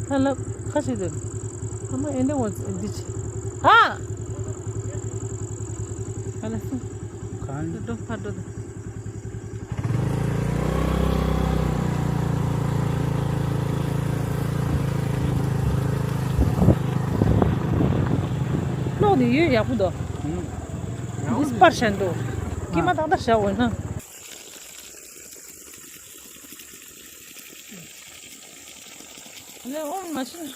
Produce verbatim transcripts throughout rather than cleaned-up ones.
ཁ་ལབ་ཁ་ཤས་དེ། ཨ་མ་ཨེ་འདྲ་བ་འདི་ཆེ། ཨ། ཁ་ལབ་སོང་། གང་། འགྲོ་ཕར་འགྲོ་དང་། གློག་དེ་ཡོད་ཡག་པོ་འདུག་འདི་སྤར་བཞག་འདུག་སྐྱེས་མ་ཏག་ཏག་བཞག་འོ་ན། ལས་འོང་མ་ཤེས།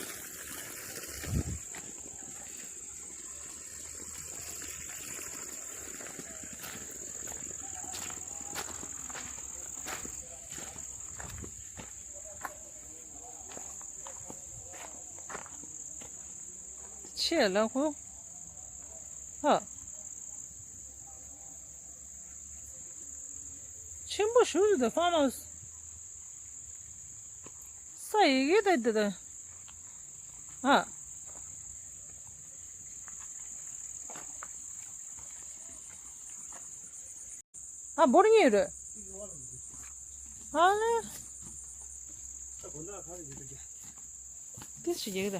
ཆེ་ལ་ཁོ། ཧ། ཆེན་པོ་ཞུ་རེད་ད་ཕ་མ། ས་ཡི་གེ་ད་ད་ད། ཨ། ཨ་འབོར་གཉིས་རེད། ཨ་ལེ། ཏི་ཞིག་རྒྱག་གི་ད།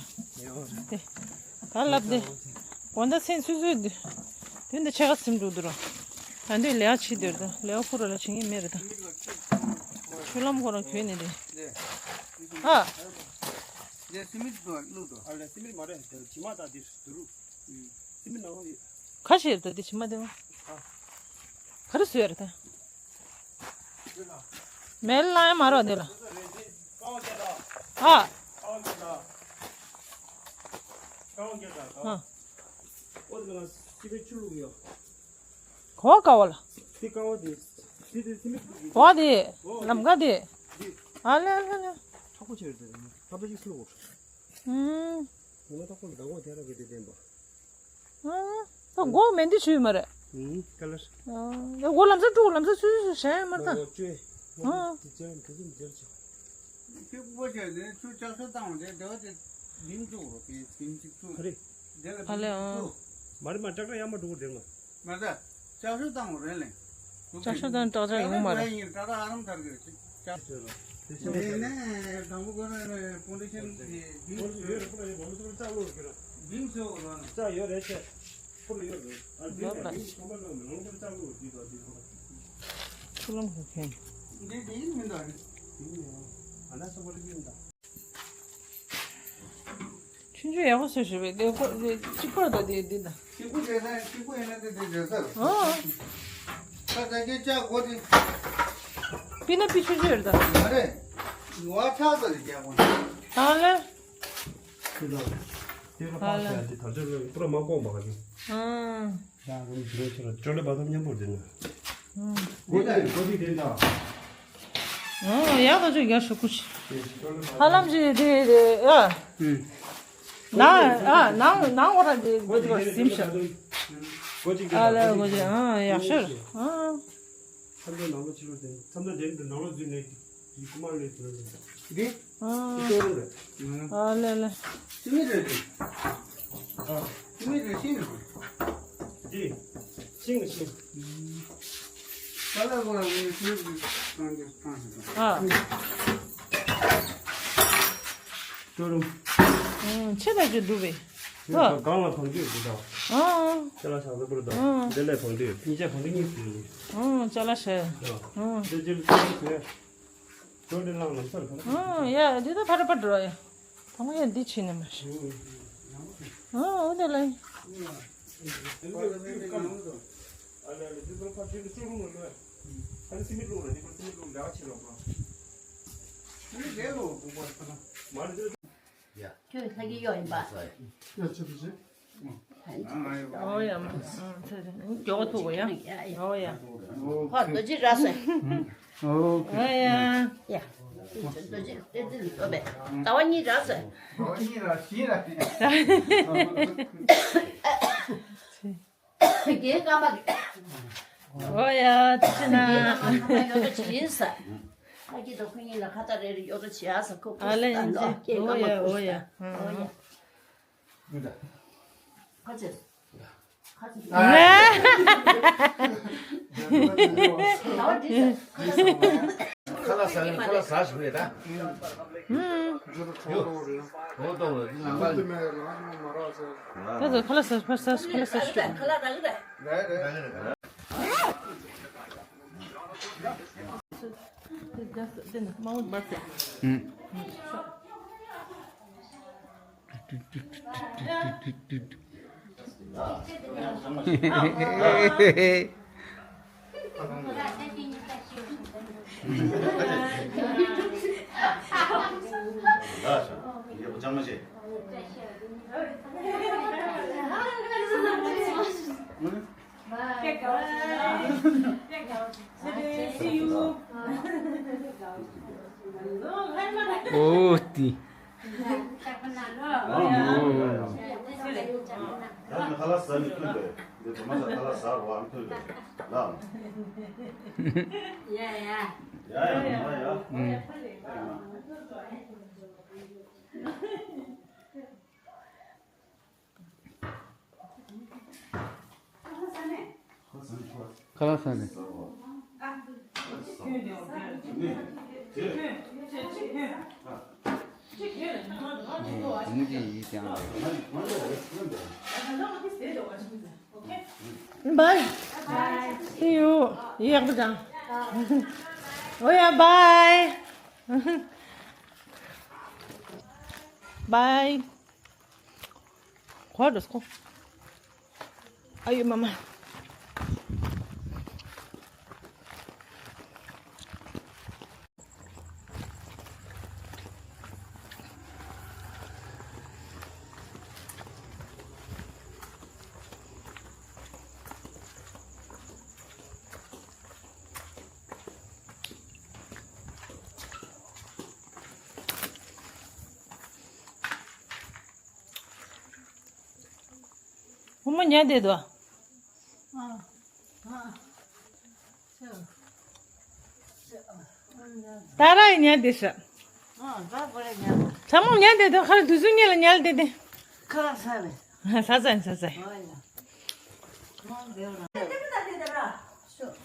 ཏེ། ག་ལབ་དེ། དགོང་དག་མཚན་སུ་སུ་དེ། དེ་འདི་ཆེ་ཁ་སིམ་འགྲོ་འདུག་ར། ད་འདི་ལས་ཆི་དེར་ད་ལས་ཁོ་ར་ལ་བྱེད་ངེས་མེད་རེད་ད། ཆུ་ལམ་ཁོ་ར་གྱོན་ནས་དེ། ཨ། ལས་སི་མིད་དུ་བླུགས་དོ། ཨ་ལས་སི་མིད་མ་རེད་དེ་ཇི་མ་ད་དེ་དུ་རུ། སི་མིད་ནང་ཡོད། ཁ་ཤས་རེད་ད་དེ་ཇི་མ་དེ་མ། ག་རེ་བཟོས་རེད་ད། མེལ་ལ་ཡང་མ་རོགས་འདི་ལ། ཨ། ཨ། གོ་ཀ་བ་ལ། གོ་དེ། ལམ་ཀ་དེ། ཨ་ལེ་ཨ་ལེ་ཨ་ལེ། ཨུམ། ད་མགོ་མེ་འདི་ཆུ་ཡོད་མ་རེད། ཨུམ། ཀ་ལར། ཨ། ད་མགོ་ལམ་སང་དཀྲུག་ལམ་སང་སུ་སུ་གཞན་མ་རེད་ད། ཨ། ཁྱོད་ཀུ་པ་བྱས་ནས་ཁྱོད་ལྕགས་ཤོག་བཏང་བ་དེ་འདྲ་བ་དེ་བིམ་བཙུགས་རོགས་དེ་བིམ་གཅིག་བཙུགས། ཨ་རེ། དེ་ལ་ཨ་ལེ་བིམ་ཨ། བཙུགས། མ་རེད་མ་ཀྲག་ཀྲག་ཡར་མ་འགྲོ་གི་རེད་མ། མ་ད། ལྕགས་ཤོག་བཏང་བ་རེད་ལེ། ལྕགས་ཤོག་བཏང་ཀྲག་ཀྲག་ཡོང་མ་རེད། ཀྲག་ཀྲག་ཡིན་ཀྲག་ཀྲག་ཨ་རམ་ཐར་གི་རེད། ལྕགས་ཤོག་བཏང་། དེ་ནས་དང་པོ་ཁོ་རང་ཕོན་ཌེ་ཤན་གྱི་བིམ་བཟོས་རེད། ཁོ་རང་ཡོད་པ་ལོ་ཚོ་ལ་ལྕགས་ལོ་གི་རེད། བིམ་བཟོས་རེད། ལྕགས་ཡོད་རེད་ཆེ། ཁོ་རང་ཡོད་རེད། ཨ་བིམ་ལ་བིམ་ཁོ་མ་ལོ་ནང་ཁོ་ལྕགས་ལོ་གི་དོ་དེ་ཁོ་རང་། ཆུ་ལམ་ཁོ་ཁེན། འདི་འདི་ཡིན་མི་འདུག་རེད། ཡིན་ཡང་ཨ་ན་སོ་པ་རེ་ཡིན་ད། ཆུང་ཆུང་ཡག་པོ་བཟོས་ཤིག་པས་དེ་ཁོ་དེ་གཅིག་པར་དང་དེ་འདི་དང་། གཅིག་པུ་བྱས་ན་གཅིག་པུ་ཡིན་ན་དེ་དེ་བྱས་ས་རེད། ཨོ། ད་ད་གེ་ལྕགས་སྒོ་དེ། པི་ན་པི་ཆུང་ཆུང་ཡོད་ད། མ་རེད། ཡུ་བ་ཆགས་ས་རེད་རྒྱག་དགོས། ད་ལེ། དེ་ལ། དེ་ལ་ཨ་ལེ། པགས་ཟེར་ཡ་དེ་ད་ཆ་ལ་པུ་ར་མ་སྐོང་བ་ག་གི། ཨང་། ཡང་རུམ་ཇི་རོ་ཆེ་ལ་ཅོ་ལེ་བ་དམ་མཉམ་པོར་དེ་ན། ཨང་། སྒོ་དེ་སྒོ་དེ་དེ་ད། ཨོ་ཡག་ཏུ་ཅིག་རྒྱག་ཤོག་ཁུ་ཆི། ཧ་ལམ་ཅིག་དེ་དེ་ཨ། ནང་ཨ་ནང་ནང་འོ་ར་དེ་དེ་ག་སིམ་ཤག་ཨ་ལ་གོ་ཅིག་ཨ་ཡག་ཤོར་ཨ། ཚམ་དེ་ནང་ལོ་ཕྱི་ལོ་དེ་ཚམ་དེ་དེ་ནང་ལོ་འཛུལ་ནས་དེ་ཁུ་མ་ལས་དེ་ལོ་དེ། འདི། ཨ། ཤོ་རུམ་རེད། ཨ་ལེ་ལེ། ཤིང་རེད་དེ། ཨ། ཤིང་རེད་ཤིང་རེད། འདི། ཤིང་ཤིང་། ས་ལ་གོ་ལ་ངའི་ཤིང་རེད་གང་གི་གང་ཞིག་དང་། ཨ། ཤོ་རུམ། ཨ། ཆེ་ད་ཅི་འདུག་པས། ཧོ། སྒང་ལ་བང་རྒྱུག་འདི་དང་། ཨ། ཅ་ལག་བཞག་ས་པུ་རུ་དང་། ཨ། འདི་ལས་བང་རྒྱུག་གཉིས་ཆ་བང་རྒྱུག་གཉིས་ཟིན་ནི། ཨ། ཅ་ལག་བཞག་ཨ། འདི་ཅི་ལ་ཅི་ལ་ཟེར། ཅོ་འདི་ལངས་ལམ་སར་ག་ལ། ཨ། ཡ་འདི་ད་ཕ་ར་པ་འགྲོ་ཡ། ད་མ་ཡ་འདི་ཕྱིན་ནས་མ་ཤི། ཨ། འོ་དེ་ལ། ཁྱོད་ལྷ་གི་གཡོག་ཡིན་པ། ཨོ་ཡ། མ་མགྱོགས་ཐུག་གོ་ཡ། ཨོ་ཡ། ཁོ་རྡོ་རྗེ་ར་ཟེར། ཨོ་ཡ། ཡ། རྡོ་རྗེ་ཏེ་ཏེ་ལ་སོ་པས། ཟླ་བ་གཉིས་ར་ཟེར། ཟླ་བ་གཉིས་ར་བཞི་ར། རྒན་སྐར་མ་རེད། ཨོ་ཡ་ཅི་ན། རྒན་སྐར་མ་གཡོག་བྱེད་ཡིན་ས། ཨ་ཀི་དང་ཁོ་གཉིས་ལ་ཁ་ཏ་རེ་རེ་གཡོག་བྱེད་ཡ་ས་ཁོ་ཨ་ལེ་ཨ་ལེ། རྒན་སྐར་མ་ཨོ་ཡ་ཨོ་ཡ། ཨོ་ཡ། ཁ་ཆེ། ཁ་ཆེ། ཨ། ད་བ་འདི་ཟེར། ཁ་ཆེ། ཁ་ལག་ཟ་ཁན་ཁ་ལག་ཟ་ཞིག་རེད་ད། ཧུམ། ཇུ་རུ་ཁྲོ་ཁྲོ་རེད། ཨོ་ཏོ་རེད་ང་ལ། ད་ཚོ་ཁ་ལག་ཟ་ཁ་ལག་ཟ་ཁ་ལག་ཟ་ཞིག་རེད་རེད། ཨོ་ཏི། ཁ་ལག་ཟ་ནི་ཐུབ་པས། འདི་དུ་མ་ཟ་ཁ་ལག་ཟ་བར་ཐུབ་པས། ལ། ཡ་ཡ། ཡ་ཡ་ཡ་ཡ། ཁ་ལག་ཟ་ནས། Bye. See you. ཡག་པོ་བྱུང་། ཨོ་ཡ། Bye. Bye. ཁོ་རེ་ཁོ། ཨ་ཡོ་མ་མ། བུ་མོ་ཉལ་བསྡད་འདུག་ཨ། ཨ། ད་ར་ཡི་ཉལ་བསྡད་ཤག་ཨ། ད་བུ་ར་ཉལ། ཚ་མོ་ཉལ་བསྡད་འདུག་ཁ་ར་དུས་ཚོད་གཉིས་ལ་ཉལ་བསྡད་དེ། ཁ་ལག་ཟ་རེད། ཟ་ཟ་ཟ་ཟ། ཨོ་ཡ། མང་དེ་ར།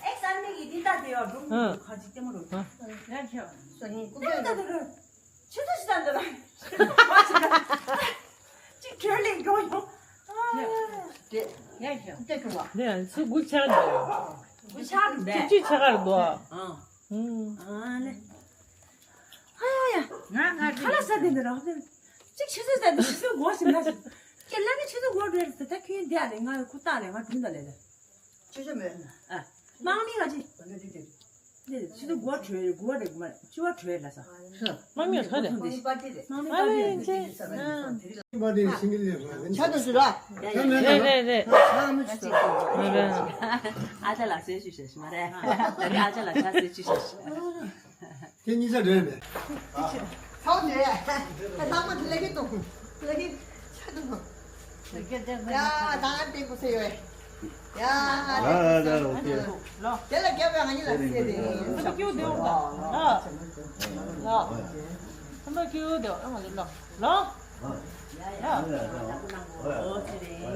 ཨེ་ས་མི་གི་འདི་ལྟ་དེ་ཡོད་འགྲོ། ཁ་ཅིག་ལྟད་མོ་རོ། ཡ་ཁྱོད། སོ་ཡིན་ཀུ་ལྟད་མོ་ལྟ་དེ་ར། ཆུ་ཚོད་ཅི་ལྟ་འདི་ར། ཅིག་བྲོས་ལས་འགྲོ་ཡོང་། ཡ་ཁྱོད། ཡ་ཁྱོད། ལྟད་འགྲོ་བ། ལས་སུ་དགུ་ཆག་འདུག་དགུ་ཆག་འདུག་ཅིག་ཆག་གར་འདུག་ཨང་། ཨང་ལེ། ཨ་ཡ་ཡ། ང་ང་ཁ་ལག་ཟ་དེ་འདི་ར། ཅིག་ཆུ་ཚོད་ཟ་དེ་ཆུ་ཚོད་འགོར་ཟིན་ན། ཁྱེད་ལ་ནི་ཆུ་ཚོད་འགོར་འགྲོ་རེད་ཟེར། ད་ཁྱོད་འདི་ཨ་ལེ་ང་ཁུ་ཏག་ལེ་ང་དྲུང་ད་ལེ་ལེ། ཆུ་ཚོད་མེད་ན། ཨ། དམག་མི་ང་ཅི། ཆུ་ཚོད་འགོར་འགྲོ་རེད། འགོར་རེད་མ་རེད། བཅུ་པ་འགྲོ་རེད་ལ་ས། དམག་མི་ཚོ་རེད། དམག་མི་པ་ཏི་རེད། ཨ་རེད་ཅེ། ཆ་དུ་ཞུ་ར། རེད་རེད་རེད། ཨ་ཅག་ལགས་གསོལ་ཞུ་ཞེས་མ་རེད། ད་རེས་ཨ་ཅག་ལགས་ཆ་གསོལ་ཞུ་ཞེས། དེ་གཉིས་ཆ་འདྲ་ཡིན་པས། ཚའོ་དེ། ད་ལྷག་མ་དེ་ལས་ཀྱི་གཏོང་། ལས་ཀྱི་ཆ་གཏོང་། ཡ་ད་ང་དེ་གོ་ས་ཡོད། ཡ་ད་ད་ཨོ་ཁེ། དེ་ལ་རྒྱབ་པའི་ང་གཉིས་ལ་སེ་རེད། ད་ཀྱུ་དེ་འོ་ད། ལ། ལ། ད་ཀྱུ་དེ་འོ་ང་ལ། ལ། ཡ་ཡ། ཨོ་ཁེ་རེད།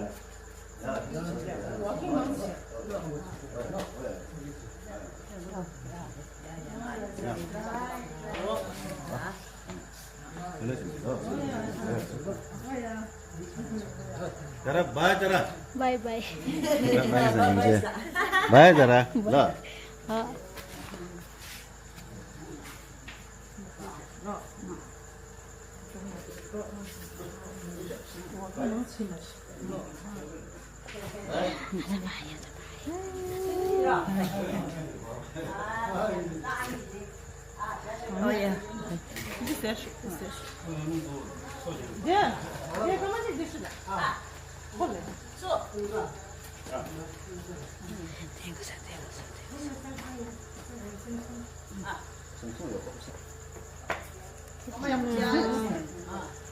ད་ར་བའི་ད་ར། བའི་བའི། བའི་ད་ར། ལ། ཨ།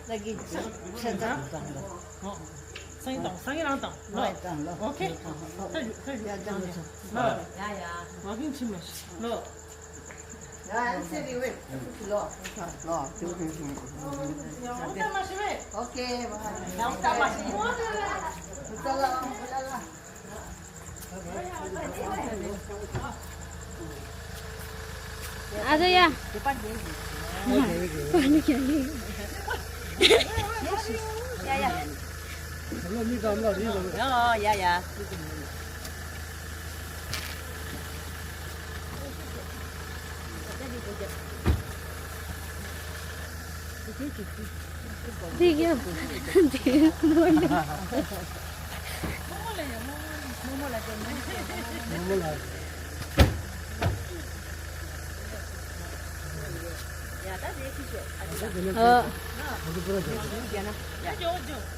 ལ་གི་ཆ་ཆ་དང་དང་ལ། སང་ཉིན་དང་སང་ཉིན་རང་དང་ལ། ཨོ་ཁེ། ད་ཡུ་ད་ཡུ་ཡ་ད་ལ། ལ། ཡ་ཡ། ཝ་ཀིང་ཕྱིན་མ་ཤི་ལ། ཡ་ཡ་སེ་རི་ཝེ། ལ། ལ། ད་མ་ཤི་ཝེ། ཨོ་ཁེ། ད་མ་ཤི་ཝེ། ད་ལ་ད་ལ། ཨ་ཟོ་ཡ། ཨ་ནི་ཁྱེད་ཡིན། ཡ་ཡ། ཡ་ཡ། འདི་གི་འདི་མོ་ལ། ཨ།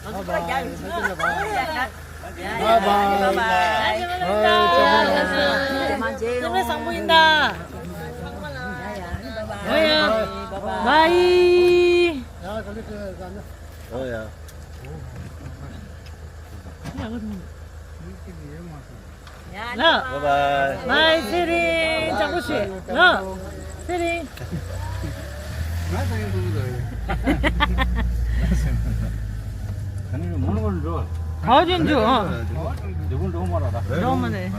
Bye bye. Bye. Bye. ལགས། Bye bye. Bye ཚེ་རིང་། ཅག་པོ་བྱེད་ལགས། ཚེ་རིང་། ག་བ་ཅན་འཇུ་ཨ། འགྲོ་མ་རེད།